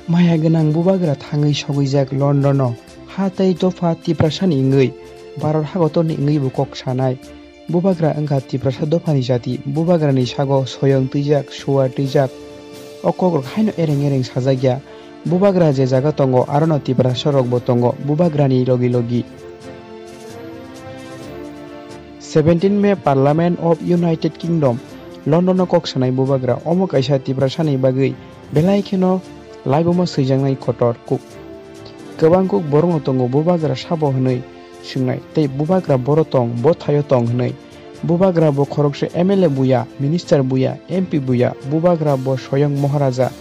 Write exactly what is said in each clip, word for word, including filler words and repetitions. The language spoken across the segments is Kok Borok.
Maya gwnang bubagra thangwi sogwijak London-o, ha tei dopha Tiprasani wngwi, Bharat hakotorni wngwibo kok sanai. Bubagra wngkha Tiprasa dophani jati, bubagrani sago soyong twijak, suar twijak. O kokrok haino ereng ereng sajakya. Bubagra je jaga tongo, arono Tiprasarokbo tongo, bubagrani logi logi. Seventeen May, Parliament of United Kingdom, London-o kok sanai bubagra, omo kaisa Tiprasani bagwi belai kheno laibuma swijaknai kotor kuk. Kwbang kuk borokno tongo bubagra sabo hwnwi swngnai, tei bubagra boro tong, bo thaio tong hwnwi. Bubagra bo khorokse M L A buya, minister buya, M P buya, bubagra bo soyong Maharaja.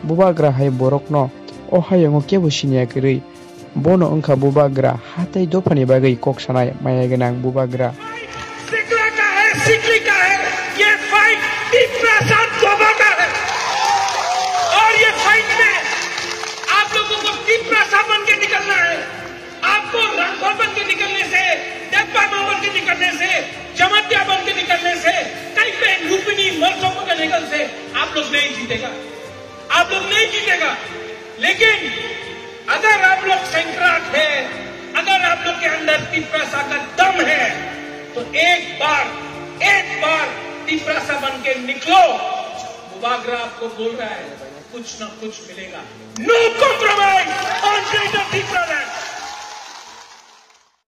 Bubagra hai borokno o hayungo kebo siniya kwrwi. Bono wngkha bubagra, ha tei dophani bagwi kok sanai maya gwnang bubagra. सिकला का है, सिकली का है, ये फाइट तिपरासा दोबा का है। और ये फाइट में आप लोगों को तिपरासा बन के निकलना है। आपको राठौर बन के निकलने से, देबबर्मा बन के निकलने से, जमातिया बन के निकलने से, कहीं पे लुम्बिनी मर्दों को निकलने से आप लोग नहीं जीतेगा। आप लोग नहीं जीतेगा, लेकिन अगर आप लोग सैंकड़ाट है, अगर आप लोग के अंदर तिपरासा का दम है, तो एक बार, एक बार तिपरासा बन के निकलो। बुबागरा आपको बोल रहा है, कुछ ना कुछ मिलेगा। No compromise on Greater Tipraland।